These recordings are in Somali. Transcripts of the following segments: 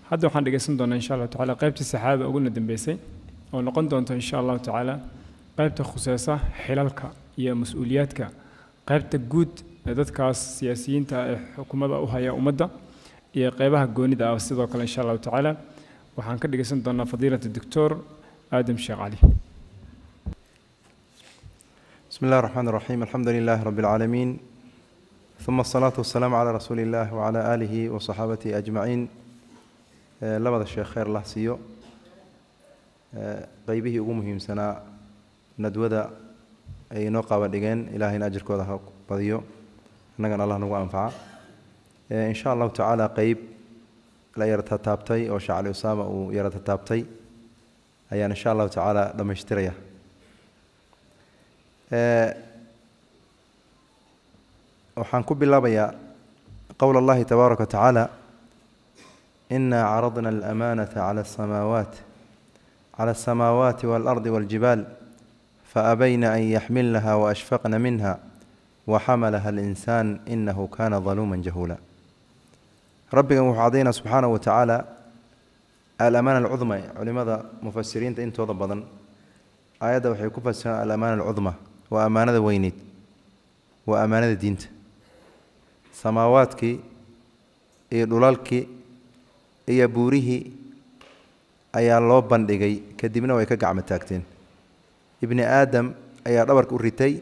Hadda waxaan dhegeysan doonaa insha Allahu tacaala qaybtii saxaada uguna dambeysay oo noqon doonta insha Allahu tacaala qaybta khuseysa xilalka iyo mas-uuliyaadka, qaybta guud ee dadkaas siyaasiyiinta ee xukuumadda u haya ummadda iyo qeybaha goonida ah. Sidoo kale insha Allahu tacaala waxaan ka dhegeysan doonaa fadiilata Doctor Aadam Sheekh Cali. بسم الله الرحمن الرحيم، الحمد لله رب العالمين، ثم الصلاة والسلام على رسول الله وعلى آله وصحابته أجمعين. Labada sheekh khayr lah siiyo, qeybihii ugu muhiimsanaa nadwada ay inoo qaaba dhigeen. Ilaahayna ajirkooda ha badiyo, innagana Allah nagu anfaca in sha Allahu tacaala. Qeyb la yara tataabtay oo Sheekh Cali Usaama uu yara tataabtay ayaan insha Allahu tacaala dhammaystiraya. Waxaan ku bilaabayaa qowl Allahi tabaaraka wa tacaala: "Inaa caradna alamanata cala asamaawaati waalardi waljibaal faabayna an yaxmilnaha waashfaqna minha waxamalaha alinsaan inahu kana daluuma jahuula." Rabbigan wuxuu caddaynaa subxaanahu wa tacaala alamaana alcudma. Culimada mufasiriinta intooda badan aayadda waxay ku fasiraan alamaana alcudma waa ammaanada weyneyd, waa ammaanada diinta. Samaawaadkii iyo dhulalkii iyo buurihii ayaa loo bandhigay, kadibna way ka gacmo taagteen. Ibni Aadam ayaa dhabarka u ritay,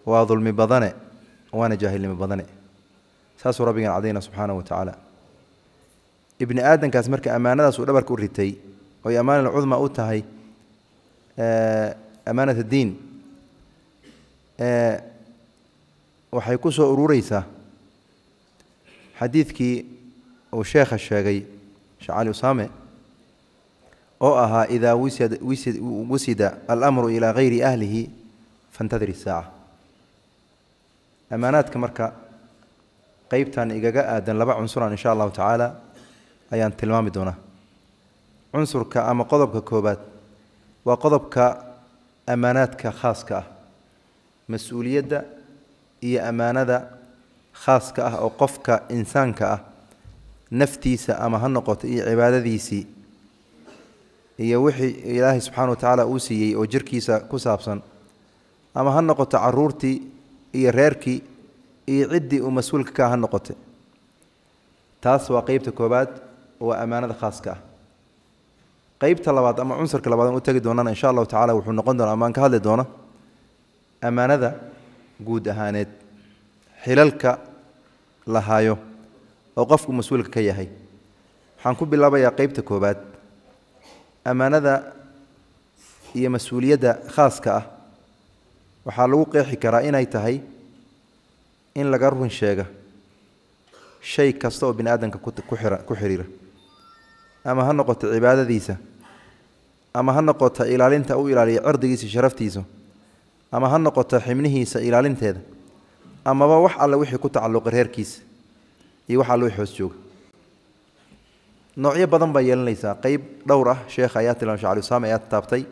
waa dulmi badane waana jaahilnimo badane. Saasuu Rabbigan cadayna subxaanahu wa tacaala. Ibni aadamkaas marka ammaanadaas uu dhabarka u ritay oy ammaana alcudma u tahay, amaanat addiin, waxay ku soo urureysaa xadiidkii uu sheekha sheegay, Sheekh Cali Usaame, oo ahaa: "Idaa wusida alamru ilaa gayri ahlihi fantadir isaaca." Ammaanaadka marka qeybtan igaga aadan laba cunsuran insha Allahu tacaala ayaan tilmaami doonaa. Cunsurka ama qodobka koobaad waa qodobka ammaanaadka khaaska ah, mas-uuliyadda iyo ammaanada khaaska ah oo qofka insaanka ah naftiisa ama ha noqoto iyo cibaadadiisii iyo wixii Ilaahay subxaana wa tacaala uu siiyey oo jirkiisa ku saabsan, ama ha noqoto caruurtii iyo reerkii iyo ciddii uu mas-uulka ka ha noqote. Taas waa qeybta koobaad, waa ammaanada khaaska ah. Qeybta labaad ama cunsurka labaad aan u tegi doonana insha Allahu tacala wuxuu noqon doona ama aan ka hadli doono ammaanada guud ahaaneed, xilalka la haayo oo qofku mas-uulka ka yahay. Waxaan ku bilaabayaa qeybta koobaad, ammaanada iyo mas-uuliyadda khaaska ah. Waxaa lagu qeexi karaa inay tahay in laga run sheega shay kasta oo bini aadamka ku xiriira, ama ha noqoto cibaadadiisa, ama ha noqoto ilaalinta u ilaaliya cirdigiisa, sharaftiisa, ama ha noqoto xibnihiisa ilaalinteeda, amaba wax alle wixii ku tacalluqa reerkiisa iyo wax alle wixii hoos jooga. Noocyo badan baa yeelanaysaa. Qeyb dhowr ah sheekha ayaa tilmaamay, Shekh Cali Usaame ayaa taabtay,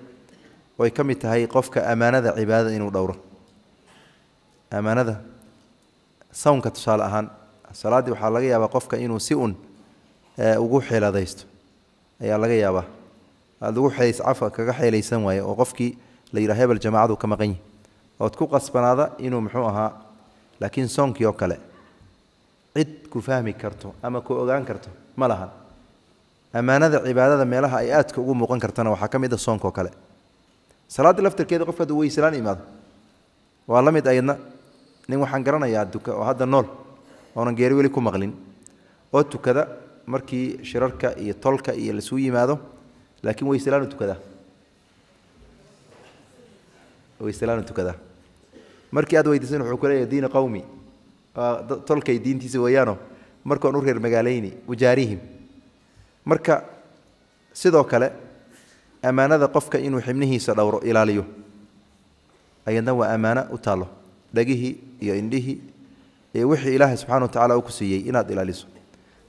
oo ay ka mid tahay qofka ammaanada cibaadada inuu dhowro, ammaanada sawnka. Tusaale ahaan, salaaddii waxaa laga yaabaa qofka inuu si un ugu xeeladaysto ayaa laga yaabaa, aada ugu xeelays cafa kaga xeelaysan waayo, oo qofkii la yidhaha hebel jamaacadu ka maqan yihi ood ku qasbanaada inuu muxuu ahaa. Laakiin soonkii oo kale cid ku fahmi karto ama ku ogaan karto ma lahan. Ammaanada cibaadada meelaha ay aadka ugu muuqan kartana waxaa ka mid a soonka oo kale. Salaadda laftirkeeda qofka hadduu weyselaan imaado waa la mid ayadna. Nin waxaan garanayaa duka oo hadda nool oonan geeri weli ku maqlin oo tukada markii shirarka iyo tolka iyo laisugu yimaado, laakiin weyselaan u tukadaa, weyselaan u tukadaa. Markii aad weydiisan wuxuu ku leeyahay: "Diina qowmi, tolkay diintiisa weeyaano markaan u reer magaalayni ujaarihim." Marka sidoo kale ammaanada qofka inuu xibnihiisa dhowro, ilaaliyo, ayadna waa ammaano u taallo. Dhegihii iyo indhihii iyo wixii Ilaahay subxana wa tacala uu ku siiyey inaad ilaaliso.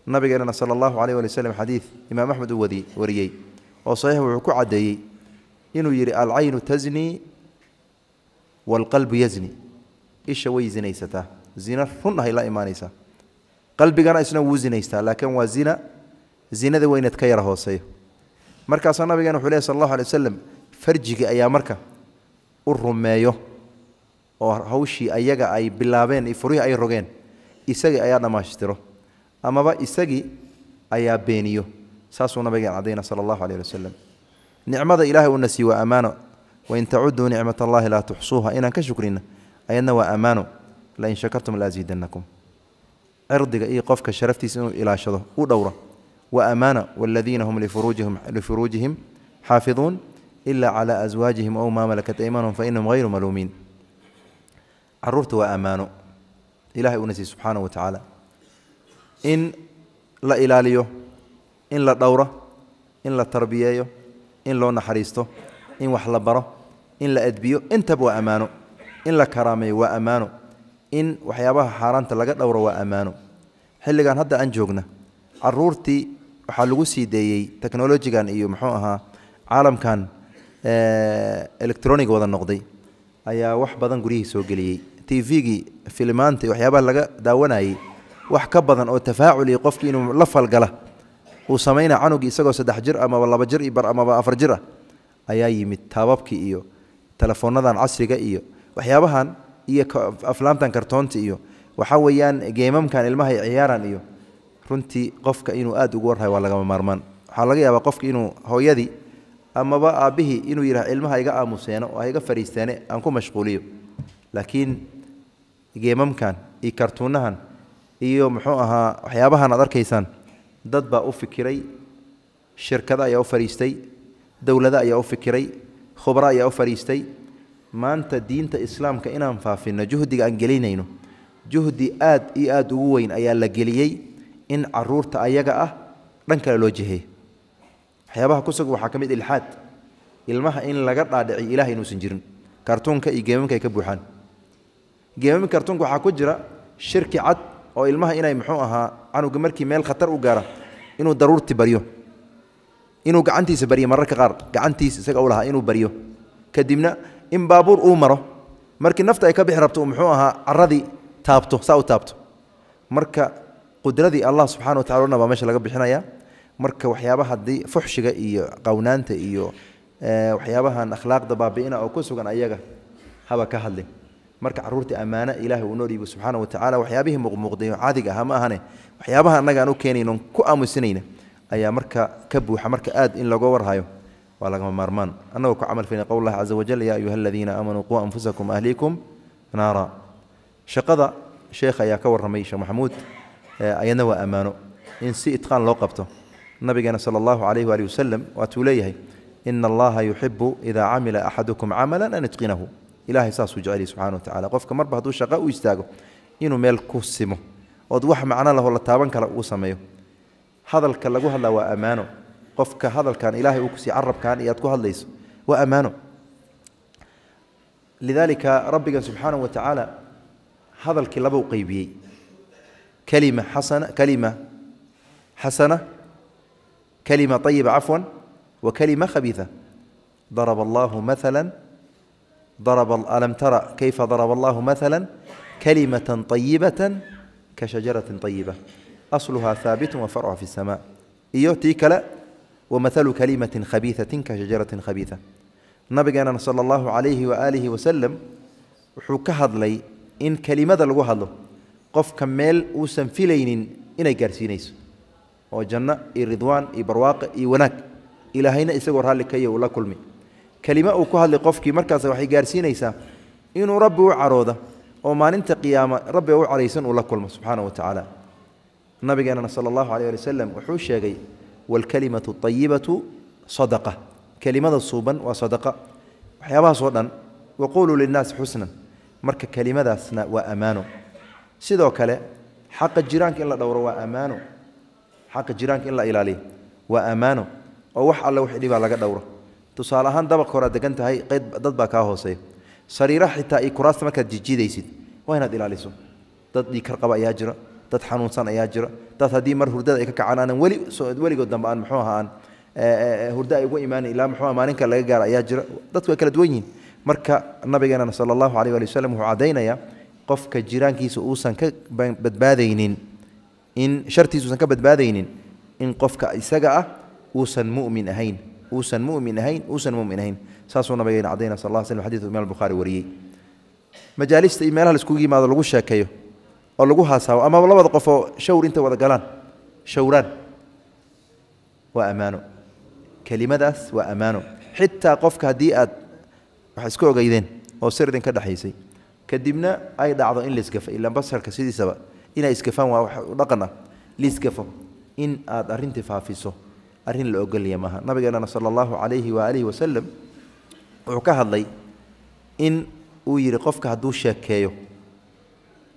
Nabigeenana sala Allahu alayh wali waslem, xadiid Imaam Axmed uu wadi wariyey oo saxiix, wuxuu ku caddeeyey inuu yidhi: "Alcaynu tazni waalqalbu yazni." Isha way zinaysataa, zina run ahay la imaanaysaa, qalbigana isna wuu zinaystaa, laakiin waa zina. Zinada weyneed ka yara hooseeyo. Markaasaa nabigeena wuxuu lehy sal allahu alay wasalam, farjigi ayaa marka u rumeeyo oo hawshii ayaga ay bilaabeen iyo furihii ay rogeen isagii ayaa dhammaystiro amaba isagii ayaa beeniyo. Saasuu nabigeen cadayna sala allahu alayh wasalam. Nicmada ilaahay uuna siiy waa ammaano. Wain tacuduu nicmat allahi laa tuxsuuha, inaan ka shukrina ayadna waa ammaano. Lain shakartum laaziidanakum. Cirdiga iyo qofka sharaftiisa inuu ilaashado u dhowro waa ammaano. Waladiina hum lifuruujihim xaafiduun ila calaa aswaajihim ow maa malakat aymanuhum fainahum hayru maluumiin. Caruurta waa ammaano ilahay uuna siiy subxaanahu wa tacaala, in la ilaaliyo, in la dhowro, in la tarbiyeeyo, in loo naxariisto, in wax la baro, in la edbiyo, intaba waa ammaano. In la karaameeyo waa ammaano. In waxyaabaha xaaraanta laga dhowro waa ammaano. Xilligan hadda aan joogna caruurtii waxaa lagu sii deeyey technolojigan iyo muxuu ahaa caalamkan electronic wada noqday ayaa wax badan guryihii soo geliyey. TV-gii, filimaanta, waxyaabaha laga daawanayey wax ka badan oo tafaaculi qofkii inuu la falgala uu samayna canugii isagoo 3 jir amaba 2 jir iyo bar amaba 4 jir ah ayaa yimid. Taababkii iyo telefoonnadan casriga iyo waxyaabahan iyo aflaamtan kartoonta iyo waxaa weeyaan geemamkan ilmaha ay ciyaaraan iyo runtii qofka inuu aad ugu warhayo waa lagama maarmaan. Waxaa laga yaabaa qofka inuu hooyadii amaba aabbihii inuu yidhaha ilmaha iga aamuseeno oo ha iga fariisteene aan ku mashquuliyo, laakiin geemamkan iyo kartuunahan iyo muxuu ahaa waxyaabahan aad arkaysaan dad baa u fikiray, shirkado ayaa u fariistay, dowlado ayaa u fikiray, khubro ayaa u fariistay. Maanta diinta islaamka inaan faafinno juhdiga aan gelinayno juhdi aad iyo aad ugu weyn ayaa la geliyey in caruurta ayaga ah dhan kale loo jiheeyo. Waxyaabaha ku sugan waxaa ka mid ilxaad, ilmaha in laga dhaadhiciyo ilahay inuusan jirin. Kartuunka iyo geemamka ay ka buuxaan. Geemamka kartuunka waxaa ku jira shirki cad oo ilmaha inay muxuu ahaa canuga markii meel khatar u gaara inuu daruurti baryo, inuu gacantiisa baryo, mararka qaar gacantiisa isaga u lahaa inuu baryo, kadibna in baabuur uu maro markii nafta ay ka bixi rabto muxuu ahaa caradii taabto, saa u taabto. Marka qudradii Allah subxana wa tacala baa meesha laga bixinaya. Marka waxyaabaha haddii fuxshiga iyo qawnaanta iyo waxyaabahan akhlaaqda baabi'ina oo ku sugan ayaga haba ka hadlin. Marka caruurtii ammaano ilaahay uu noo dhiibo subxaana wa tacala, waxyaabihii muuqmuuqday oo caadiga ahaa ma ahane, waxyaabaha annaga aan u keenayno ku aamusinayna ayaa marka ka buuxa. Marka aad in looga warhayo waa lagama maarmaan, annagoo ku camal falina qowl llahi caza wajal, yaa ayuha aladiina aamanuu quu anfusakum ahliikum naara. Shaqada sheekh ayaa ka warramay, Sheekh Maxamuud, ayadna waa ammaano in si itqaan loo qabto. Nabigeena sala allahu calayhi waalihi wasalam waatuu leeyahay, ina allaha yuxibu idaa camila axadukum camalan an yutqinahu. Ilahay saasuu jeceliy subxana wa tacala qofka marba hadduu shaqo u istaago inuu meel ku simo ood wax macno lahoo la taaban kara uu sameeyo. Hadalka lagu hadlaa waa ammaano. Qofka hadalkan ilaahay uu kusiiy carabkan iyo aad ku hadlayso waa ammaano. Lidaalika rabbigan subxaanahu wa tacaala hadalkii laba u qeybiyey, kalima xasana, kalima xasana, kalima ayiba cafwan, wa kalima khabiiثa. Daraba allahu maala daraba alam tara kayfa daraba allahu maala kalimata طayibata ka shajarati طayiba asluhaa haabitu wa farcuha fi الsama, iyo tii kale wamahalu kalimatin khabiiثatin ka shajaratin khabiiثa. Nabigeenana sala allahu calayhi waaalihi wasalam wuxuu ka hadlay in kelimada lagu hadlo qofka meel uusan filaynin inay gaarsiinayso oo janno iyo ridwaan iyo barwaaqe iyo wanaag ilaahayna isagoo raalli kaya uu la kulmi. Kelimo uu ku hadlay qofkii markaas waxay gaarsiinaysaa inuu rabbi u carooda oo maalinta qiyaama rabbi u caraysan uu la kulmo subxaana wa tacaala. Nabigeenana sala allahu alayh ali wasalam wuxuu sheegay, waalkalimatu ayibatu sadaqa, kelimada suuban waa sadaqa. Waxyaabahaas oo dhan, waquuluu linnaasi xusnan. Marka kelimadaasna waa ammaano. Sidoo kale xaqa jiraanka in la dhowro waa ammaano, xaqa jiraanka in la ilaaliyo waa ammaano oo wax alle wix dhibaa laga dhowro. Tusaale ahaan dabaq horaad degan tahay, qeyd dad baa kaa hooseeya, sariiraha xitaa iyo kuraasta markaad jijiidaysid waa inaad ilaaliso. Dad dhiikar qaba ayaa jira, dad xanuunsan ayaa jira, dad haddii mar hurdada ay ka kacaan aanan weli weligood dambe aan muxuu ahaa aan hurdo ay ugu imaanin ilaa muxuu maalinka laga gaara ayaa jira. Dadku way kala duwan yihiin. Marka nabigeenana sala allahu alayh waali wasalam wuxuu caddaynayaa qofka jiraankiisa uusan ka badbaadaynin in shartiisa uusan ka badbaadaynin In qofka isaga ah uusan mu'min ahayn, uusan mu'min ahayn, uusan mu'min ahayn. Saasuu nabigeena cadayna sal alla slam, xadiidu imaam Bukhaari wariyey. Majaalista iyo meelaha la iskugu yimaado, lagu sheekeeyo oo lagu haasaabo, amaba labada qof oo shawr inta wada galaan shawraan, waa ammaano. Kelimadaas waa ammaano. Xitaa qofka haddii aad wax isku ogeydeen oo sir idin ka dhexaysay, kadibna ay dhacdo in laisgafo, ilaan basarka sidiisaba inay isgafaan waa wax dhaqan ah, liisgafo, in aad arrintii faafiso arrin la ogolaya maaha. Nabigeenana sala allahu calayhi waaalihi wasalam wuxuu ka hadlay in uu yidhi qofka hadduu sheekeeyo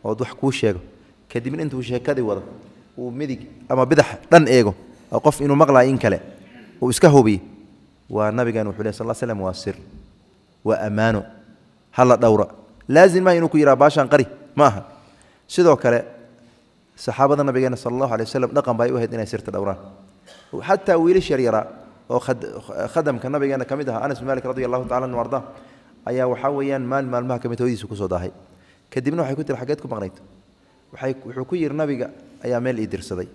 ood wax kuu sheego, kadibna intuu sheekadii wado uu midig ama bidax dhan eego oo qof inuu maqlayo in kale uu iska hubiyo, waa nabigan wuxuu leh sal l slam waa sir, waa ammaano, hala dhowra. Laazim maaha inuu ku yidhaha baashaan qari ma aha. Sidoo kale saxaabada nabigeena sala allahu alay waslem dhaqan bay u ahayd inay sirta dhowraan. Xataa wiilish yaryaraa oo khadamka nabigeena ka mid ahaa, Anas bin Malik radi allahu tacala anhu arda, ayaa waxaa weeyaan maalin maalmaha ka mid hooyadiisu kusoo daahay. Kadibna waxay ku tiri xageed ku maqnayd? Waxay wuxuu ku yidhi nabiga ayaa meel ii dirsaday.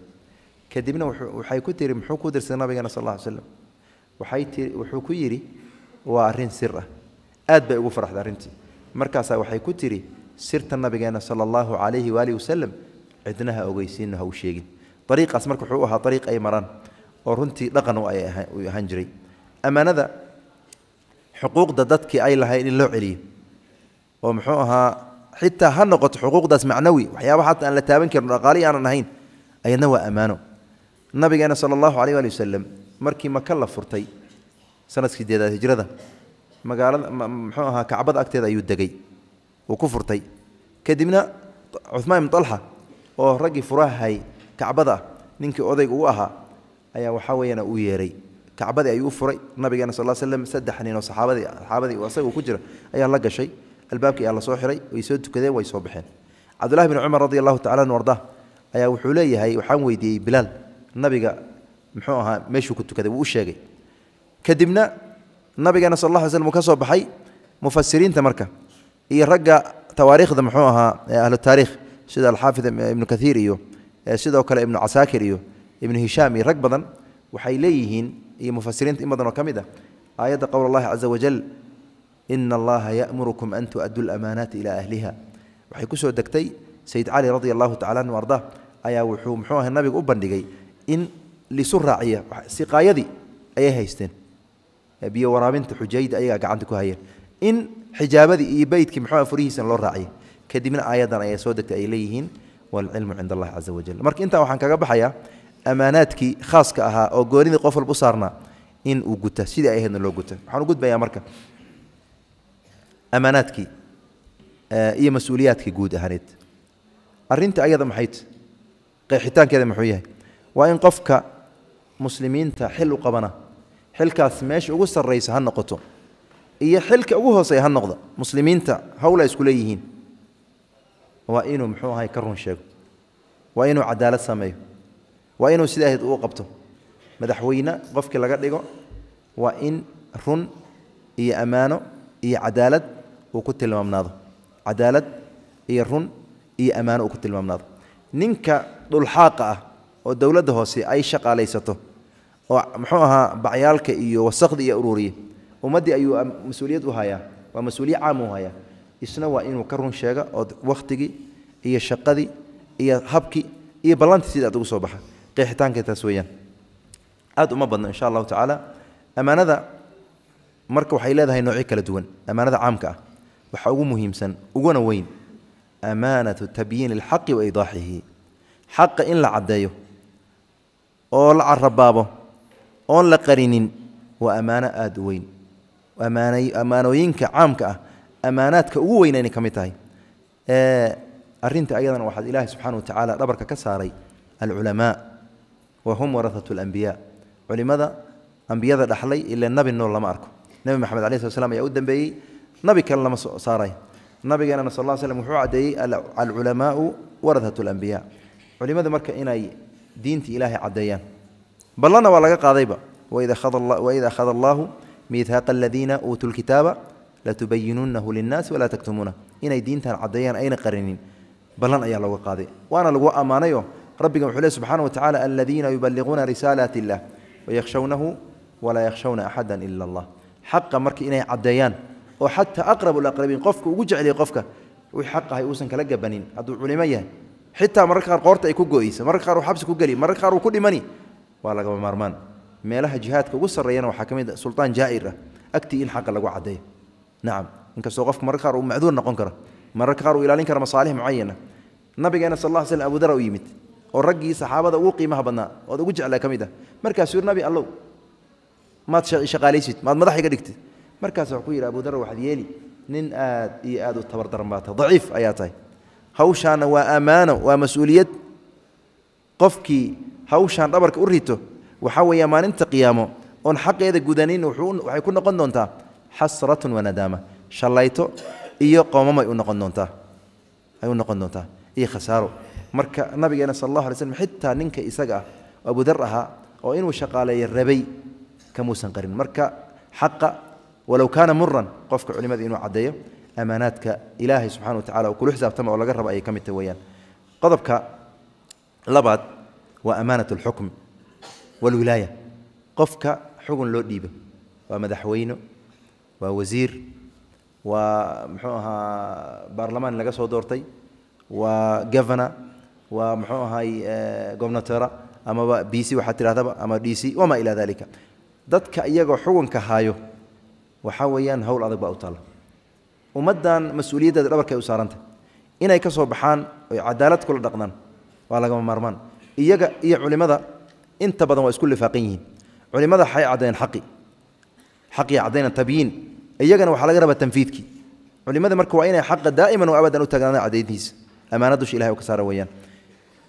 Kadibna waxay ku tiri muxuu ku dirsaday nabigeena sal alla alay slam? Waxay tiri wuxuu ku yidhi waa arrin sir ah. Aad bay ugu faraxday arrintii. Markaasaa waxay ku tiri sirta nabigeena sala allahu calayhi waalihi wasalam cidna ha ogeysiinno, ha u sheegin. Ariiqaas marka wuxuu ahaa ariiq ay maraan oo runtii dhaqan u ay uu ahaan jiray. Ammaanada xuquuqda dadkii ay lahayn in loo celiyo, oo muxuu ahaa, xitaa ha noqoto xuquuqdaas macnawi, waxyaaba xataa aan la taaban karin, dhaqaalihi aanan ahayn, ayadna waa ammaano. Nabigeena sala allahu alayh waali wasalam markii Maka la furtay sanadkii 8aad hijrada, magaalada muxuu ahaa Kacbada agteeda ayuu degay, uu ku furtay. Kadibna Cuhmaan ibn Alxa oo raggii furahay Kacbada ah ninkii odayga u ahaa ayaa waxaa weeyaan u yeeray, Kacbadii ayuu u furay nabigeena sal slam. 3 nin oo saxaabadii asaga ku jira ayaa la gashay, albaabkii ayaa la soo xiray, way soo tukadeen, way soo baxeen. Cabdullahi bin Cumar radi allahu tacala anhu arda ayaa wuxuu leeyahay waxaan weydiiyey Bilaal nabiga muxuu ahaa meeshuu ku tukaday, wuu u sheegay. Kadibna nabigeena sal alla alay slam uu ka soo baxay. Mufasiriinta marka iyo ragga tawaariikhda muxuu ahaa ahlu taariikh, sida alxaafid Ibnu Kathiir iyo sidoo kale Ibnu Casaakir iyo Ibnu Hishaam iyo rag badan, waxay leeyihiin, iyo mufasiriinta in badan oo ka mid ah, aayadda qowl Allahi caza wajal ina allaha ya'murukum an tu'addu lamaanaati ilaa ahliha waxay ku soo degtay Sayid Cali radia allahu tacala anhu arda ayaa wuxuu muxuu ahay nabiga u bandhigay in lisu raaciya siqaayadii ayay haysteen, biyo waraabinta xujayda ayagaa gacanta ku hayeen, in xijaabadii iyo beytkii muxuu furihiisan loo raaciyay. Kadibna aayaddan ayaa soo degtay ay leeyihiin, waalcilmu cinda allahi caza wajal. Marka intaa waxaan kaga baxayaa ammaanaadkii khaaska ahaa oo goonidii qof walba u saarnaa in uu guta sidii ay ahaydna loo guta. Waxaan u gudbayaa marka ammaanaadkii iyo mas-uuliyaadkii guud ahaaneed. Arrinta ayada maxayt qeexitaankeeda muxuu yahay? Waa in qofka muslimiinta xil u qabana, xilkaas meesha ugu sarraysa ha noqoto iyo xilka ugu hooseeya ha noqda, muslimiinta howla isku leeyihiin, waa inuu muxuu ahay ka run sheego, waa inuu cadaalad sameeyo, waa inuu sida ahayd uu qabto. Madaxweyne qofkii laga dhigo waa in run iyo ammaano iyo cadaalad uu ku tilmaamnaado, cadaalad iyo run iyo ammaano uu ku tilmaamnaado. Ninka dhulxaaqa ah oo dowladda hoose ay shaqaalaysato oo muxuu ahaa bacyaalka iyo wasaqda iyo uruuriye, ummaddii ayuu mas-uuliyad u hayaa, waa mas-uuliyad caam u hayaa, isna waa inuu ka run sheega oo wakhtigii iyo shaqadii iyo habkii iyo ballantii sida aad ugu soo baxa. Qeexitaanka taas weeyaan, aad uma badno insha allahu tacaala. Ammaanada marka waxay leedahay noocyo kala duwan. Ammaanada caamka ah waxaa ugu muhiimsan uguna weyn amaanatu tabyiini alxaqi wa idaaxihi, xaqa in la caddeeyo oo la carabaabo oon la qarinin, waa ammaano aada u weyn. Ammaanooyinka caamka ah ammaanaadka ugu weyn aynay ka mid tahay arrinta ayadana. Waxaad Ilaahay subxaana wa tacaala dhabarka ka saaray alculamaa, wa hum warahatu alambiyaa, culimada ambiyada dhaxlay. Ila nabi nool lama arko, Nebi Maxamed alai slat slam ayaa u dambeeyey, nabi kale lama soo saaray. Nabigeenana sal ll slam wuxuu caddeeyey alculamaau warahatu alambiyaa. Culimada marka inay diintii Ilaahay caddeeyaan ballanna waa laga qaadayba, waid akhada allahu miithaaqa aladiina uutuu lkitaaba latubayinunahu linnaasi walaa taktumuuna, inay diintan caddeeyaan ayna qarinin ballan ayaa looga qaaday, waana lagu ammaanayoo Rabbigan wuxuu leey subxaana wa tacaala: aladiina yubaliguuna risaalaati illah wayakhshawnahu walaa yakhshawna axada ila allah. Xaqa marka inay caddeeyaan oo xataa aqrab alaqrabiin, qofka ugu jeceliya, qofka wixii xaq ahay uusan kala gabanin. Hadduu culimo yahay, xitaa mararka qaar qoorta ay ku go'aysa, mararka qaar uu xabsi ku geli, mararka qaar uu ku dhimani, waa lagama maarmaan. Meelaha jihaadka ugu sarreeyana waxaa ka mid a sultaan jaa'ir ah agtii in xaqa lagu caddeeyo. Nacam, inkastoo qofka mararka qaar uu macduur noqon karo, mararka qaar uu ilaalin karo masaalix mucayana. Nabigeena sal alla ly slam, Abu Dar u yimid oo raggii saxaabada ugu qiimaha badnaa ood ugu jeclaa ka mid ah. Markaasuu yidhi: Nabi Allow, maad shaqaalaysid, maad madax iga dhigtid? Markaas wuxuu ku yidhi: Abu Dar, waxaad yeeli, nin aad iyo aad u tabar daran baa tahay, daciif ayaa tahay. Hawshaana waa ammaano, waa mas-uuliyad. Qofkii hawshaan dhabarka u rito, waxaa weeya maalinta qiyaamo oon xaqeeda gudanin, waxay ku noqon doontaa xasratun wanadaama, shallayto iyo qoomamay u noqon doontaa, ay u noqon doontaa iyo khasaaro. Marka nabigeena sal allahu alay slam xitaa ninka isaga ah Abudar ahaa oo inuu shaqaaleeyo rabay kamuusan qarin. Marka xaqa, walow kaana muran, qofka culimada inuu caddeeyo, amaanaadka Ilaahay subxana wa tacala uu kula xisaabtama oo laga rabo ayay ka mid tahay weeyaan. Qodobka labaad waa amaanat alxukm walwilaaya. Qofka xugun loo dhiibo, waa madaxweyne, waa wasiir, waa muxuu ahaa baarlamaan laga soo doortay, waa governor, waa muxuu ahay gobnatora amaba b c waxaad tidhahdaba ama d c wamaa ilaa dalika, dadka iyagoo xukunka haayo, waxaa weeyaan hawl adag baa u taalla. Ummaddan mas-uuliyaddeeda dhabarka ay u saarantay inay ka soo baxaan oy cadaalad kula dhaqdaan waa lagama maarmaan. Iyaga iyo culimada inta badan waa isku lifaaqan yihiin. Culimada waxay caddeeyeen xaqi, xaqii caddayna, tabyiin. Iyagana waxaa laga rabaa tanfiidkii. Culimada marka waa inay xaqa daa'iman wa abadan u taagnaadaan caddayntiisa, amaana dusha Ilahay u ka saara weeyaan.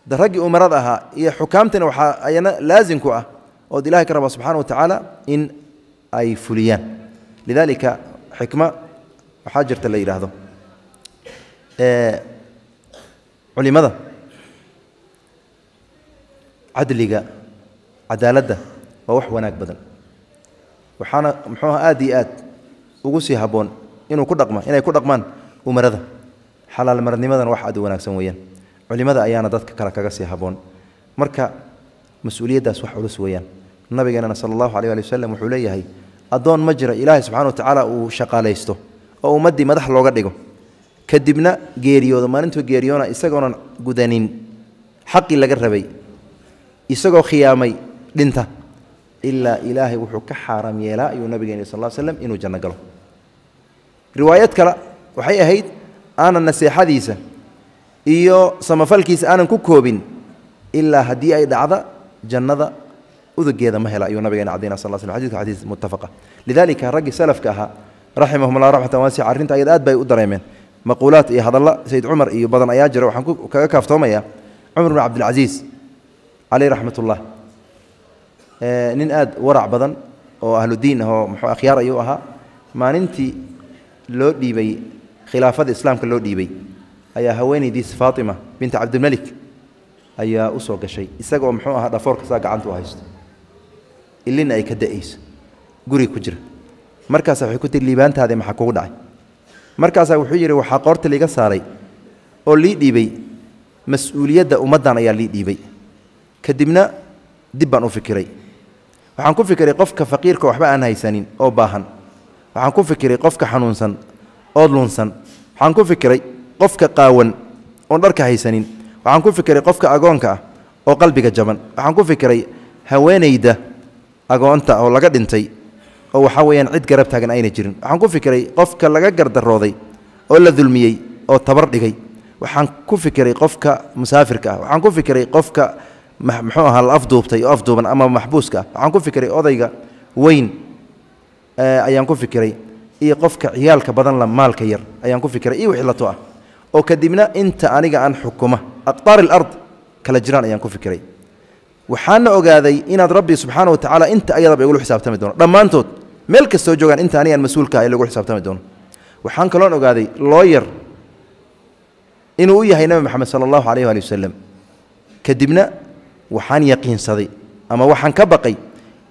Da raggii umarada ahaa iyo xukaamtana waxaa ayana laazim ku ah ood Ilahay ka rabaa subxaana wa tacaala in ay fuliyaan. Lidaalika xikma waxaa jirta la yidhaahdo culimada cadliga, cadaaladda waa wax wanaag badan, waxaana muxuu aha aad iyo aad ugu sii habboon inuu ku dhaqma, inay ku dhaqmaan umarada. Xalaal maradnimadana wax aad u wanaagsan weeyaan, culimada ayaana dadka kale kaga sii habboon. Marka mas-uuliyaddaas wax culus weeyaan. Nabigeenana sala allahu alيh ali wasalam wuxuu leeyahay: addoon ma jira Ilaahay subxana wa tacaala uu shaqaalaysto oo ummaddii madax looga dhigo, kadibna geeriyoodo, maalintuu geeriyoona isagoonan gudanin xaqii laga rabay, isagoo khiyaamay dhinta, ilaa Ilaahay wuxuu ka xaaram yeelaa, ayuu nabigeen sal l slam, inuu janno galo. Riwaayad kale waxay ahayd aanan naseexadiisa iyo samafalkiisa aanan ku koobin, ilaa haddii ay dhacda jannada udugeeda ma hela, ayuu nabigeena cadayna sal slam. Xadidku xadiis muttafaqa. Lidalika raggii salafka ahaa raximahum allah raxmatan waasica arrinta ayad aad bay u dareemeen. Maquulaad iyo hadalla Sayid Cumar iyo badan ayaa jira. Waxaan kaga kaaftoomayaa Cumar bn Cabdilcasiis caleyh raxmat ullah. Nin aad warac badan oo ahludiin ah oo muxuu akhyaar ayuu ahaa. Maalintii loo dhiibay khilaafada islaamka loo dhiibay ayaa haweenaydiis Faatima binta Cabdilmelik ayaa u soo gashay isagoo muxuu ahaa dhafoorka saa gacanta u haysto, ilina ay ka da'ayso, guriga ku jira. Markaasa waxay ku tiri: Liibaantaadi, maxaa kugu dhacay? Markaasaa wuxuu yidhi: Waxaa qoorta liiga saaray oo lii dhiibay mas-uuliyadda ummaddan ayaa lii dhiibay. Kadibna dib baan u fikiray. Waxaan ku fikiray qofka faqiirka waxba aan haysanin oo baahan. Waxaan ku fikiray qofka xanuunsan oo lunsan. Waxaan ku fikiray qofka qaawan oon dharka haysanin. Waxaan ku fikiray qofka agoonka ah oo qalbiga jaban. Waxaan ku fikiray haweenayda agoonta oo laga dhintay oo waxaa weeyaan cid garab taagan ayna jirin. Waxaan ku fikiray qofka laga gardarooday oo la dulmiyey oo tabar dhigay. Waxaan ku fikiray qofka musaafirka ah. Waxaan ku fikiray qofka muxuu ahaa la afduubtay oo afduuban ama maxbuuska ah. Waxaan ku fikiray odayga weyn ayaan ku fikiray, iyo qofka ciyaalka badan la maalka yar ayaan ku fikiray, iyo wixii lato ah oo kadibna inta aniga aan xukuma aqtaar alard kala jiraan ayaan ku fikiray. Waxaana ogaaday inaad Rabbi subxaana wa tacaala inta ayadaba igula xisaabtami doono dhammaantood, meel kastoo joogaan, inta anigaan mas-uulka ah lagu xisaabtami doono. Waxaan kaloon ogaaday looyar inuu u yahay Nabi Moxamed sala allahu alayh waali wasalam. Kadibna waxaan yaqiinsaday ama waxaan ka baqay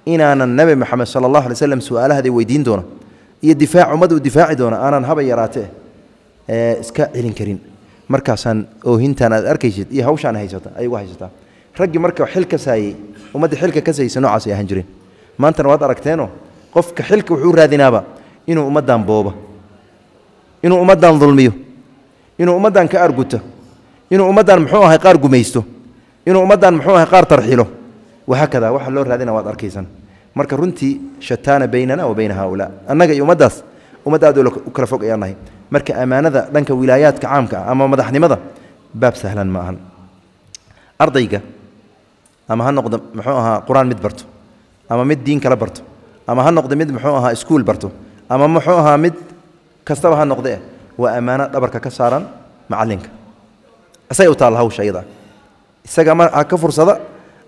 inaanan Nabi Moxamed sala allahu alay slam su-aalahaday weydiin doono iyo difaac ummadda u difaaci doono aanan haba yaraatee ee iska celin karin. Markaasaan oohintaan aad arkaysid iyo hawshaan haysata ay ugu haysataa. Raggii marka xilka saayey, ummadda xilka ka saysa noocaas ay ahaan jireen. Maantana waad aragteenoo qofka xilka wuxuu raadinaaba inuu ummaddan boobo, inuu ummaddan dulmiyo, inuu ummaddan ka arguto, inuu ummaddan muxuu ahay qaar gumaysto, inuu ummaddan muxuu ahay qaar tarxilo, wahaakada waxa loo raadina waad arkaysan. Marka runtii shataana baynana wa bayna haaulaa, annaga iyo ummaddaas ummad aad u kala fog ayaan nahay. Marka ammaanada dhanka wilaayaadka caamka ah ama madaxnimada baab sahlan ma ahan. Ardayga ama ha noqdo muxuu ahaa qur-aan mid barto, ama mid diin kala barto, ama ha noqdo mid muxuu ahaa iskuul barto, ama muxuu ahaa mid kastaba ha noqdee, waa ammaano dhabarka ka saaran macalinka. Isaga u taalla hawsha iyada, isaga ma ha ka fursada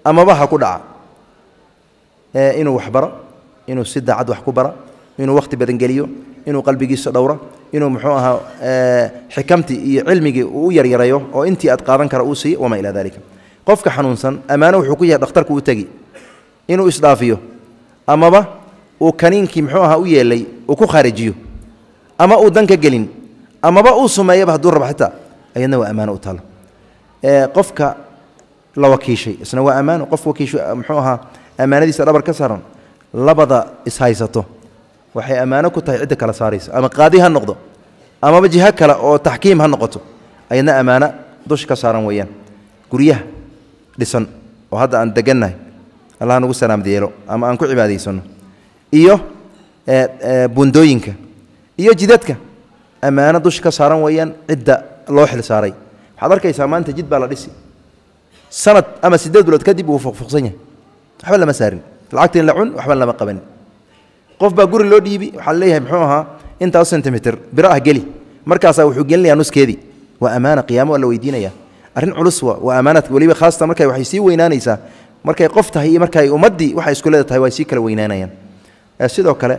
amaba ha ku dhaca inuu wax baro, inuu si daacad wax ku bara, inuu wakhti badan geliyo, inuu qalbigiisa dhowro, inuu muxuu ahaa xikamtii iyo cilmigii uu u yaryarayo oo intii aad qaadan kara uu siiyo, wamaa ilaa dalika. Qofka xanuunsan ammaano wuxuu ku yahay dhakhtarku u tegi inuu isdhaafiyo, amaba uu kaniinkii muxuu ahaa u yeelay uu ku khaarijiyo, ama uu danka gelin, amaba uu sumeeyaba hadduu rabo xitaa, ayadna waa ammaano u taalo. Qofka la wakiishay isna waa ammaano, qof wakiisho muxuu ahaa ammaanadiisa dhabar ka saaran. Labada ishaysato waxay ammaano ku tahay cidda kala saaraysa, ama qaadi ha noqdo amaba jiho kale oo taxkiim ha noqoto, ayadna ammaano dusha ka saaran weeyaan. Guryaha dhisan oo hadda aan degannahay, allah nagu salaamad yeelo, ama aan ku cibaadaysano, iyo bundooyinka iyo jidadka ammaano dusha ka saaran weeyaan cidda loo xil saaray. Waxaad arkaysaa maanta jid baa la dhisi, sanad ama 8 bilood kadib wuu fuqfuqsan yahay, waxba lama saarin, lacagtiin la cun, waxba lama qabanin. Qof baa guri loo dhiibi, waxaa leeyahay muxuu ahaa intaas sentimitir biro ah geli, markaasaa wuxuu gelinayaa nuskeedii. Waa ammaana, qiyaamo waa la weydiinaya, arrin culus waa ammaanaadka weliba khaasatan markay waxay sii weynaanaysaa markay qof tahay iyo markay ummaddii waxay isku leeda tahay, way sii kala weynaanayaan. Sidoo kale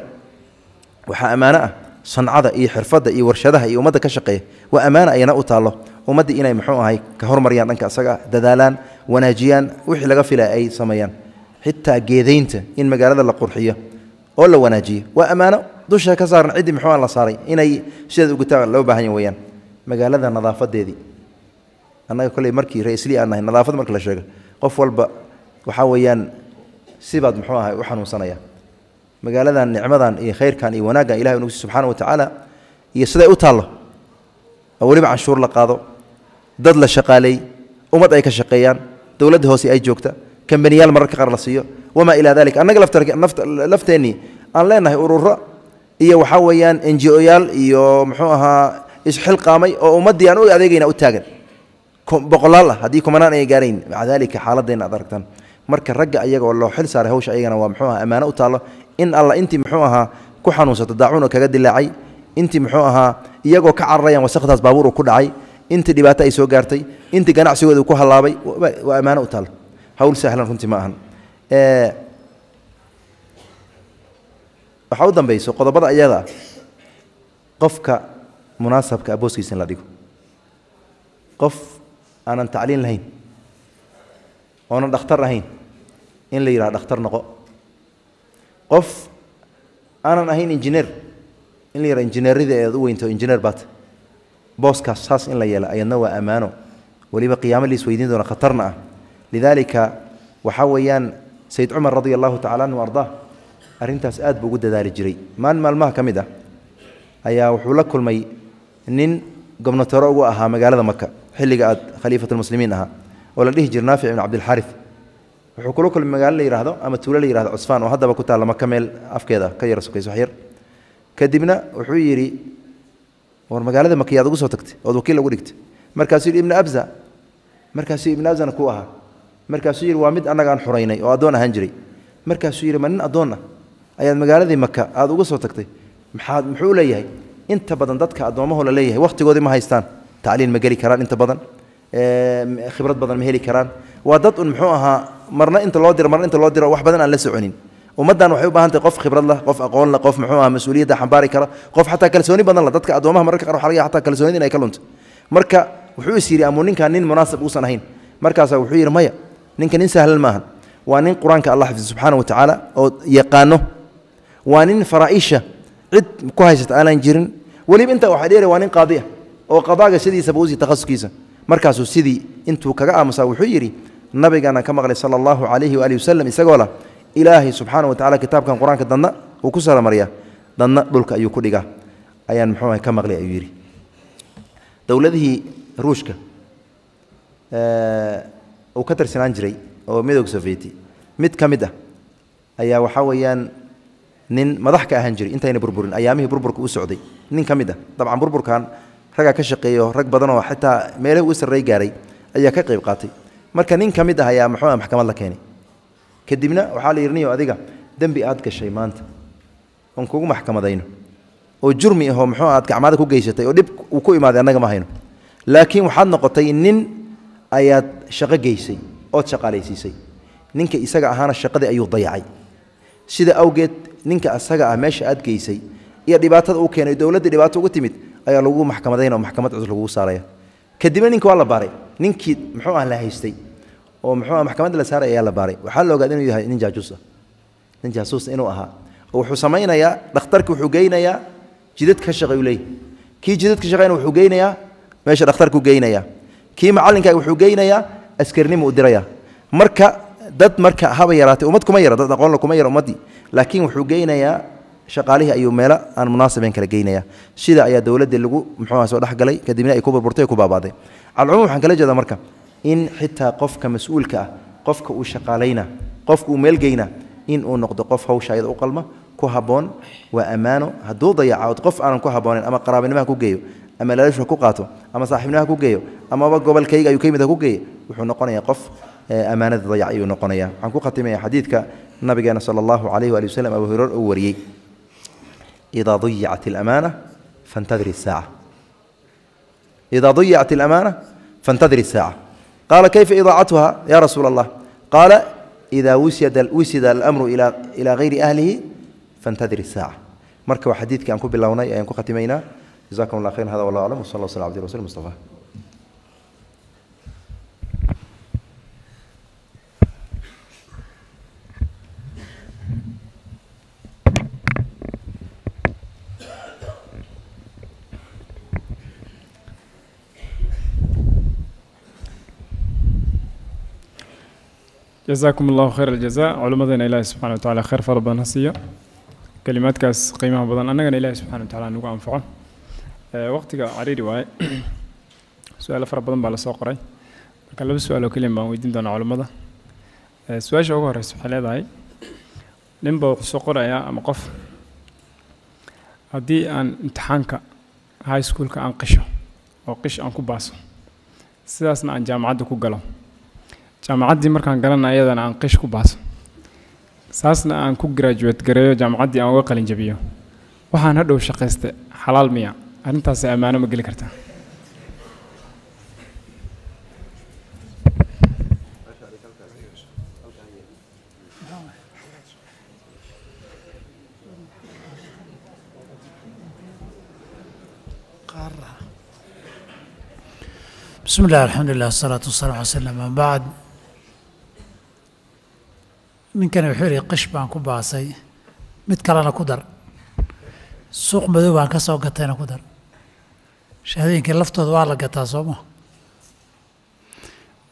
waxaa ammaano ah sancada iyo xirfadda iyo warshadaha iyo ummadda ka shaqeeya, waa ammaana ayana u taallo ummaddii inay muxuu ahay ka hormariyaan dhanka isaga, dadaalaan, wanaajiyaan, wixii laga filaya ay sameeyaan. Xitaa geedaynta in magaalada la qurxiyo oo la wanaajiyo waa ammaano dusha ka saaran ciddii muxuu la saaray inay sideed ugutaan loo baahan ya weyaan. Magaalada nadaafadeedii annaga kolley markii ra-islii aan nahay, nadaafad marka la sheego qof walba waxaa weeyaan sibaad muxuu ahay u xanuunsanaya. Magaaladan nicmadan iyo khayrkan iyo wanaaggan ilahay nugu subxaana wa tacaala iyo siday u taallo, oo weliba canshuur la qaado, dad la shaqaaleey, ummad ay ka shaqeeyaan, dowladda hoose ay joogta, kambaniyaal mararka qaar la siiyo, wamaa ilaa dalik. Annaga lafteenii aan leenahay ururo iyo waxaa weeyaan n g o yaal iyo muxuu ahaa isxilqaamay oo ummaddii aan u adeegayna u taagan boqolaal ah, haddii kumanaan ay gaarayn. Maca daalika xaaladeenna aad aragtaan. Marka ragga ayaga oo loo xil saaray hawsha ayagana waa muxuu ahaa ammaano u taallo in alla intii muxuu ahaa ku xanuunsato daacuun oo kaga dilaacay, intii muxuu ahaa iyagoo ka cararayaan wasaqdaas baabuur uu ku dhacay, intii dhibaato ay soo gaartay, intii ganacsigooda uu ku hallaabay, waa ammaano u taallo. Hawl sahlan runtii ma ahan. Waxaa u dambayso qodobada ayada qofka munaasabka booskiisa in la dhigo. Qof aanan tacliin lahayn oonan dhakhtar ahayn in la yidhaha dhakhtar noqo, qof aanan ahayn injineer in la yidhaha injineerida eed u weynto injineer baata, booskaas saas in la yeela ayadna waa ammaano, weliba qiyaamo liis weydiin doona, khatarna ah. Lidaalika waxaa weeyaan Sayid Cumar radia allahu tacala anhu ardaa arrintaas aad buu ugu dadaali jiray. Maalin maalmaha ka mid ah ayaa wuxuu la kulmay nin gobnatoro ugu ahaa magaalada Maka xilliga aad khaliifatulmuslimiin ahaa oo la dhihi jira Naafic ibn Cabdilxaarif. Wuxuu kula kulmay magaalo la yidhaahdo ama tuulo la yihahdo Cusfaan oo haddaba ku taalla Maka meel afkeeda ka yara sokayso wax yar. Kadibna wuxuu yidhi, war magaalada Maka yaad ugu soo tagtay ood wakiil ugu dhigtay? Markaasuu yidhi Ibnu Abza. Markaasuu Ibnu Abzana kuu ahaa? Markaasuu yidhi waa mid annaga aan xuraynay oo addoon ahaan jiray. Markaasuu yidhi ma nin addoon ah ayaad magaaladii Maka aada uga soo tagtay? Maxaad muxuu leeyahay? Inta badan dadka addoommahoo la leeyahay wakhtigoodii ma haystaan, tacliin ma geli karaan, inta badan khibrad badan ma heli karaan, waa dad un muxuu ahaa marna inta loo diro marna inta loo diro, wax badan aan la soconin. Ummaddan waxay u baahan tahay qof khibrad leh, qof aqoon leh, qof muxuu ahaa mas-uuliyadda xambaari kara, qof xataa kalsooni badan leh. Dadka addoomaha mararka qaar waxa laga yaaba xataa kalsoonida inay ka lunto. Marka wuxuu is yidhi amuu ninkan nin munaasib uusan ahayn. Markaasaa wuxuu yidhi maya, ninka nin sahlan maahan, waa nin qur-aanka Allah xifdi subxaana wa tacaala oo yaqaano, waa nin faraaisha cid ku haysata aanan jirin, weliba intaa waxaa dheer waa nin qaadi ah oo qadaaga sidiisaba usii takhasuskiisa. Markaasuu sidii intuu kaga aamusaa wuxuu yidhi Nabigaana ka maqlay sala allahu calayhi waalihi wasalam isagoo lah Ilaahay subxaana wa tacala kitaabkan qur-aanka dadna uu ku saramariyaa, dadna dhulka ayuu ku dhigaa, ayaan muxuu ka maqlay ayuu yidhi. Dowladihii Ruushka uu ka tirsanaan jiray oo Midowga Sovieti mid ka mid ah ayaa waxaa weeyaan nin madax ka ahaan jiray intayna burburin, ayaamihii burburka u socday nin ka mid ah. Dabcan burburkan raggaa ka shaqeeyo, rag badan oo xitaa meelihii u sarrey gaaray ayaa ka qayb qaatay. Marka nin ka mid ah ayaa muxuu maxkamad la keenay. Kadibna waxaa la yidhi, niyo adiga dembi aad gashay maanta oon kugu maxkamadayno oo jurmi ahoo muxuu aad gacmaada ku geysatay oo dhib uu ku imaaday annaga ma hayno, laakiin waxaad noqotay nin ayaad shaqo geysay ood shaqaalaysiisay, ninka isaga ahaana shaqadii ayuu dayacay, sida awgeed ninka asaga ah meesha aad geysay iyo dhibaatada uu keenay dowladdii dhibaato uga timid ayaa lagu maxkamadayna oo maxkamad cusub lagugu saaraya. Kadibna ninka waa la baaray, ninkii muxuu ah la haystay oo muxuu ah maxkamadda la saaray ayaa la baaray. Waxaa la ogaaday inuu yahay nin jaajuus ah, nin jaasuus inuu ahaa. Oo wuxuu samaynayaa, dhakhtarki wuxuu geynayaa jidadka ka shaqeey uu leeyahy, kii jidadka shaqeyna wuxuu geynayaa meesha dhakhtarku geynayaa, kii macallinkaaga wuxuu geynayaa askarnimo u dirayaa. Marka dad marka haba yaraatay ummad kuma yara, dad aqoonla kuma yara ummaddii, laakiin wuxuu geynayaa shaqaalihii ayuu meelo aan munaasibayn kala geynaya. Sida ayaa dowladdii lagu muxuu soo dhexgalay, kadibna ay ku burburtay ku baabaaday. Calcumuum waxaan kala jeedaa marka in xitaa qofka mas-uulka ah, qofka uu shaqaalayna, qofka uu meel geyna, in uu noqdo qof hawsha ayada u qalma, ku habboon. Waa ammaano, hadduu dayaco qof aanan ku habboonayn ama qaraabinimaha ku geeyo ama laalush ha ku qaato ama saaxiibnimaha ku geeyo amaba gobolkayga ayuu ka yimid ha ku geeyo, wuxuu noqonayaa qof ammaanada dayac ayuu noqonayaa. Waxaan ku khatimaya xadiidka nabigeena sala allahu calayhi waali wasalam Abu Hurayra uu wariyey: idaa dayicat alamaana fantadiri isaaca, idaa dayicat alamaana fantadiri isaaca. Qaala kayfa idaacatuha ya rasuula allah? Qaala idaa wisida alamru ilaa gayri ahlihi fantadir isaaca. Marka waa xadiidkii aan ku bilownay ayaan ku khatimaynaa. Jazakum allah khayr. Hada wallahu aclam, wasala sala abdi rasul mustafa. Jazaakum allahu khayr aljaza. Culimmadana Ilaahi subxana wa tacala khayr fara badan ha siiyo kelimaadkaas qiimaha badan, annagana Ilahi subxana wa tacala nagu anfaco. Waqtiga cariiri waaye, su-aalo fara badan baa lasoo qoray, marka laba su-aal oo keliya baan weydiin doonaa culimmada. Su-aasha ugu horeysa waxay leedahay, ninba wuxuu soo qorayaa ama qof, haddii aan imtixaanka high schoolka aan qisho oo qish aan ku baaso, sidaasna aan jaamacadda ku galo, jaamacaddii markaan galana ayadana aan qish ku baaso, saasna aan ku graduate gareeyo, jaamacaddii aan uga qalin jabiyo, waxaan hadhow shaqayste xalaal miya? Arrintaasi ammaano ma geli kartaa? Bismi illah, alxamdulilah, asalaatu wasalaam ala slam, ama bacd. Ninkani wuxuu yihi qish baan ku baasay, mid kalena ku dar, suuq madow baan ka soo gatayna ku dar, shahaadooyinkii laftooda waa la gataa soo ma?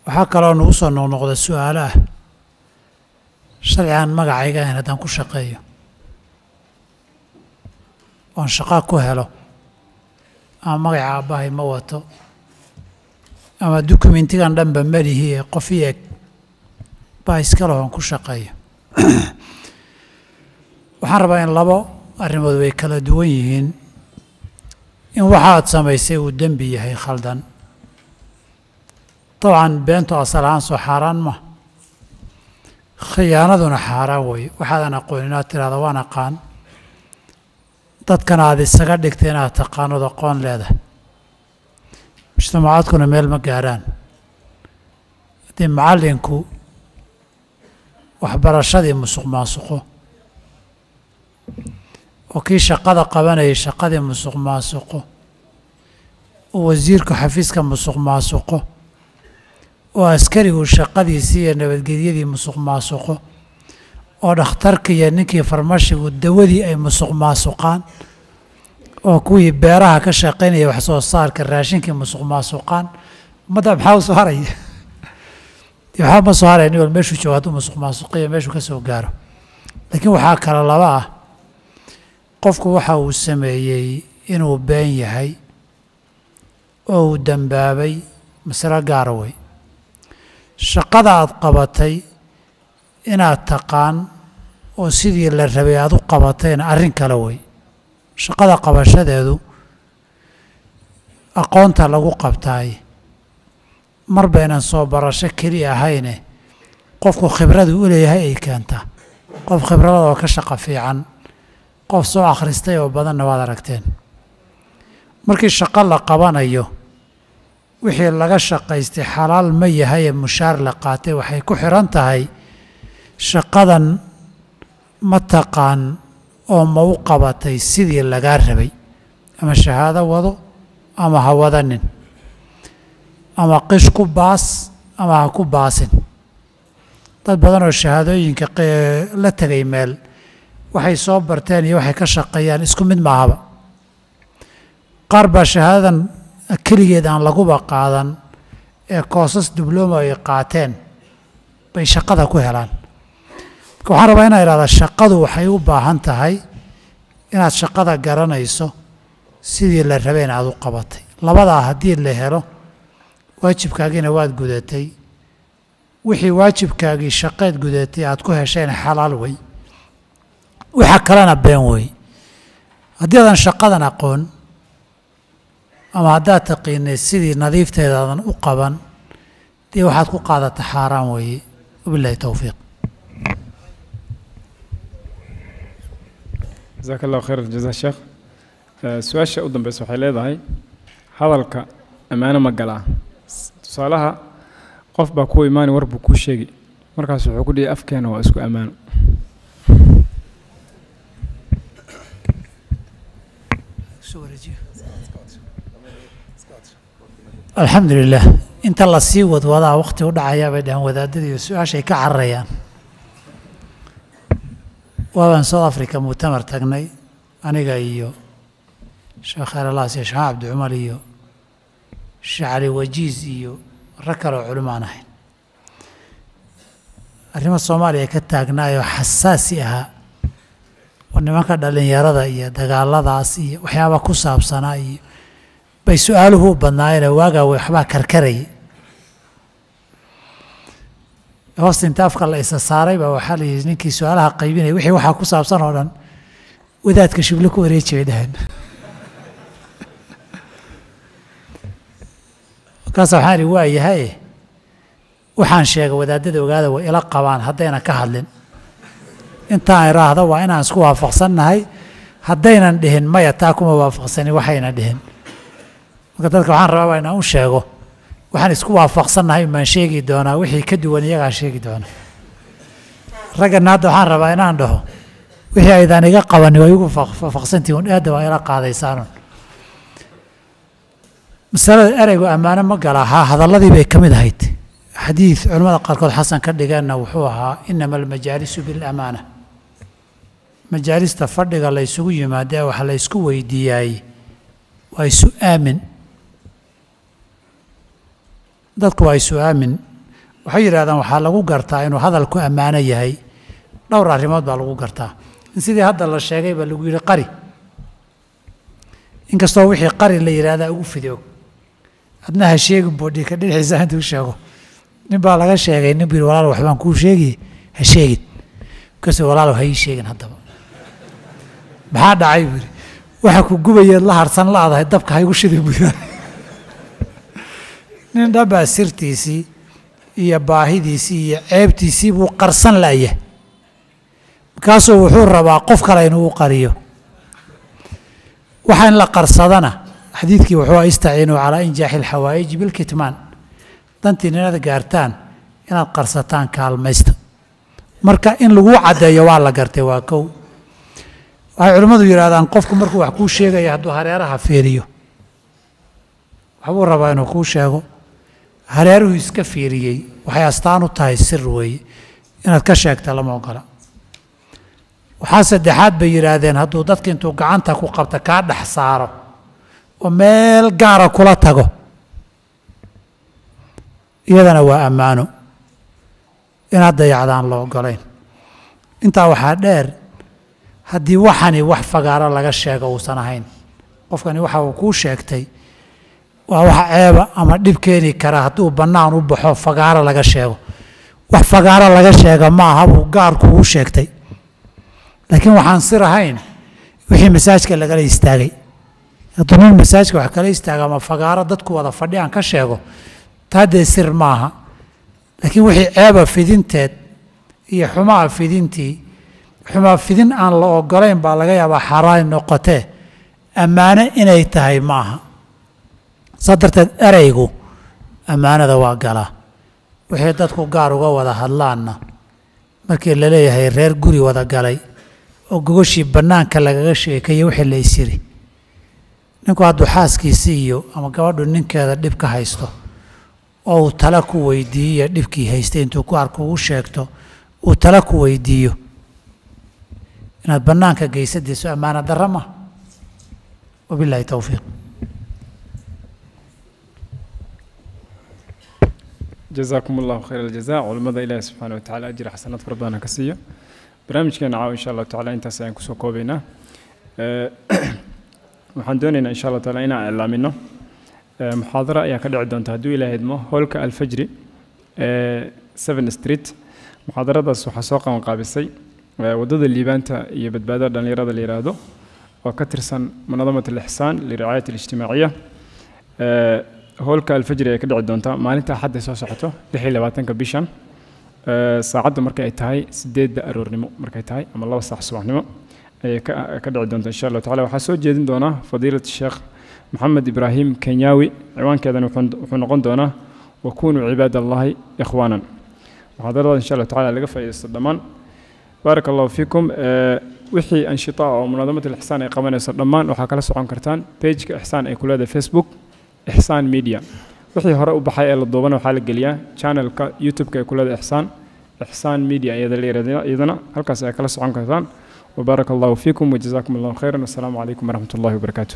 Waxaa kaloo nagu soo noqnoqda su-aalo ah sharcigan magacayga ahayn haddaan ku shaqeeyo oon shaqaa ku helo, ama magaca aabbahay ma wato ama dukumentigan dhanba malihi ee qof i eg baa iska leh oon ku shaqeeyo. Waxaan rabaa in labo arrimood way kala duwan yihiin: in waxaad samaysay uu dembi yahay khaldan, dabcan beentu asal ahaan soo xaaraan ma, khiyaanaduna xaaraan weeye. Waxaadan aqoon inaad tidhahda waan aqaan, dadkana aad isaga dhigtay inaad taqaanood aqoon leedahay, mujtamacaadkuna meel ma gaaraan haddii macallinku waxbarashadii musuq maasuqo oo kii shaqada qabanayay shaqadii musuq maasuqo oo wasiirku xafiiska musuq maasuqo oo askarigu shaqadiisii iyo nabadgelyadii musuq maasuqo oo dhakhtarka iyo ninkii farmashigu dawadii ay musuq maasuqaan oo kuwii beeraha ka shaqaynaya wax soo saarka raashinkii musuq maasuqaan, ummadda maxaa u soo haraya? Dee waxba ma soo haraya nin wal meeshuu joogo hadduu musuq maasuqiyo meeshuu ka soo gaaro. Laakiin waxaa kale laba ah, qofku waxa uu sameeyey inuu been yahay oo uu dambaabay, masalo gaara wey. Shaqada aad qabatay inaad taqaan oo sidii la rabay aad u qabatayna arrin kale wey. Shaqada qabashadeedu aqoonta lagu qabtaay mar baynan soo barasho keli ahayne, qofku khibradu u leeyahay ay keentaa. Qof khibradada oo ka shaqo fiican qof soo akhristay oo badanna waad aragteen. Markii shaqo la qabanayo wixii laga shaqaystay xalaal ma yahay ee mushaar la qaatay waxay ku xiran tahay shaqadan ma taqaan oo ma u qabatay sidii lagaa rabay, ama shahaado wado ama ha wadanin, ama qish ku baas ama ha ku baasin. Dad badan oo shahaadooyinka la tegay meel waxay soo barteen iyo waxay ka shaqeeyaan isku mid maahaba. Qaar baa shahaadadan keligeed aan laguba qaadan ee koosas diblooma ay qaateen bay shaqada ku helaan. Marka waxaan rabaa inaan idhahdaa shaqadu waxay u baahan tahay inaad shaqada garanayso sidii la rabay in aad u qabatay. Labadaa haddii la helo waajibkaagiina waad gudatay, wixii waajibkaagii shaqeed gudatay aad ku heshayna xalaal wey, waxa kalena been wey. Haddii aadan shaqadan aqoon ama haddaad taqiinay sidii nadiifteeda aadan u qaban, dee waxaad ku qaadata xaaraan weeye. Wabillahi towfiiq. Jazaaka allahu khayr aljaza sheekh. Su-aasha u dambeysa waxay leedahay hadalka ammaano ma galaa? Tusaalaha qof baa kuu imaani, war buu kuu sheegi, markaas wuxuu ku dhihi afkeena waa isku ammaano. Alxamdu lilah. Inta lasii wadwadaa waqti u dhacayaa bay dhaheen wadaadadii, su-aashay ka cararayaan. Waabaan South Africa muctamar tagnay aniga iyo Sheekh Khayralaas iyo Sheekh Cabdi Cumar iyo Sheekh Cali Wajiis iyo rag kale oo culimo aan ahayn. Arrimo Soomaaliya ka taagnaayoo xasaasi ahaa oo nimanka dhallinyarada iyo dagaaladaas iyo waxyaaba ku saabsanaa iyo bay su-aaluhu u badnaayeenoo waagaa waxbaa karkarayay. Hoosta inta afka la isa saaray baa waxaa la yidhi ninkii su-aalaha qaybinaya wixii waxaa ku saabsan oo dhan wadaadka shiblo ku wareeji bay dhaheen. Markaasa waxaan idhi waa yahay, waxaan sheegay wadaadada ogaada way ila qabaan haddaynan ka hadlin. Intaan idhaahdo waa inaan isku waafaqsannahay, haddaynan dhihin maya taa kuma waafaqsanin waxayna dhihin. Marka dadka waxaan rabaa inaan u sheego waxaan isku waafaqsannahay baan sheegi doonaa, wixii ka duwan iyagaa sheegi doona. Raggana hadda waxaan rabaa inaan dhaho wixii aydaan iga qabanin waa igu waafaqsantihiin un, aadda waa ila qaadaysaanun. Masalada ereygu ammaano ma galaa? Haa, hadalladii bay ka mid ahayd. Xadiid culimmada qaarkood xasan ka dhigeenna wuxuu ahaa inama almajaalisu bilamaana. Majaalista fadhiga la ysugu yimaadee waxa la ysku weydiiyaay waa isu aamin. Dadku waa isu aamin. Waxay yidhahdaan waxaa lagu gartaa inuu hadalku ammaano yahay dhowr arrimood baa lagu gartaa. In sidii hadda la sheegay baa lagu yidhi qari, inkastoo wixii qari la yidhaahdaa ugu fidi og, adna ha sheegin buu dhika dhinaciisa intuu sheego. Nin baa laga sheegay, nin buu yidhi walaal waxbaan kuu sheegi, ha sheegin. Markaasuu walaalow ha ii sheegin haddaba. Maxaa dhacay buu yidhi, waxa ku gubayeed la harsan la-dahay dabka ha igu shidin buu yidhi. Nin dhanbaa sirtiisii iyo baahidiisii iyo ceebtiisii buu qarsan la'yahay, markaasuu wuxuu rabaa qof kale inuu u qariyo. Waxa in la qarsadana xadiidkii wuxuu istaciinuu calaa injaaxi alxawaa'iji bilkitmaan, dantiin inaad gaartaan inaad qarsataan kaalmaysta. Marka in lagu caddeeyo waa la gartay, waa kow. Waxay culimmadu yidhahdaan qofku markuu wax kuu sheegaya hadduu hareeraha fiiriyo, waxbuu rabaa inuu kuu sheego, hareeruhu iska fiiriyey waxay astaan u tahay sir weeye, inaad ka sheegta lama ogola. Waxaa saddexaad bay yidhaahdeen hadduu dadka intuu gacanta ku qabta kaa dhex saaro oo meel gaara kula tago, iyadana waa ammaano. Inaad dayacdaan la ogolayn. Intaa waxaa dheer, haddii waxani wax fagaaro laga sheego uusan ahayn, qofkani waxa uu kuu sheegtay waa wax ceeba ama dhib keeni kara hadduu bannaan u baxo fagaaro laga sheego. Wax fagaaro laga sheega ma aha buu gaar kugu sheegtay, laakiin waxaan sir ahayn wixii masaajka lagala istaagay. Hadduu nin masaajka wax kala istaaga ama fagaaro dadku wada fadhi aan ka sheego, taa dee sir maaha. Laakiin wixii ceeba fidinteed iyo xumaa fidintii, xumaa fidin aan la ogolayn baa laga yaabaa xaaraan noqotee, ammaano inay tahay ma aha. Saa darteed ereygu ammaanada waa galaa. Wixii dadku gaar uga wada hadlaanna, markii la leeyahay reer guri wada galay oo gogoshii bannaanka lagaga sheekeeyey, wixii la is yiri, ninku hadduu xaaskiisii iyo ama gabadhu ninkeeda dhib ka haysto oo uu tala ku weydiiyo, dhibkii haystay intuu ku arko ugu sheegto, uu tala ku weydiiyo, inaad bannaanka geysadayso ammaano darra ma. Wabillahi towfiiq. Jazaakum Allahu khayr aljaza. Culimmada Ilaahi subxaana wa tacala ajir xasanaad fara badan ha ka siiyo. Barnaamijkeena caawa insha Allahu tacala intaas ayaan kusoo koobaynaa. Waxaan doonaynaa insha Allahu taala inaan iclaamino muxaadara ayaa ka dhici doonta, hadduu Ilaahay idmo, hoolka Alfajri ee 7 Street. Muxaadaradaas waxaa soo qabanqaabisay waddada liibaanta iyo badbaadada dhallinyarada la yidhaahdo oo ka tirsan Munadamat Alixsaan liricaayat alijtimaaciya. Hoolka Alfajri ay ka dhici doontaa maalinta Axadda soo socoto, 26-ka bishan, saacadda markay ay tahay 8-da aroornimo markay tahay ama 2 saac subaxnimo ayay ka dhici doontaa insha Allahu tacala. Waxaa soo jeedin doonaa Fadiilat Sheekh Maxamed Ibraahim Kenyawi. Ciwaankeedana wuxuu noqon doonaa "Wakunuu cibaad Allahi ikhwaanan". Muxaadarada insha Allahu tacala laga faa'iidaysto dhammaan. Baaraka Allahu fiikum. Wixii anshita oo Munadamat Alixsaan ay qabanayso dhammaan waxaa kala socon kartaan pageka Ixsaan ay ku leedahay Facebook, Ixsaan Media. Wixii hore u baxay ee la duubana waxaa la geliyaa channelka YouTube-ka ay ku leedahay Ixsaan, Ixsaan Media iyada la yidhahdo, iyadana halkaas ay kala socon kartaan. Wabaaraka Allahu fiikum wajazaakum Allahu khayran. Wassalaamu calaykum waraxmat ullahi wabarakaatu.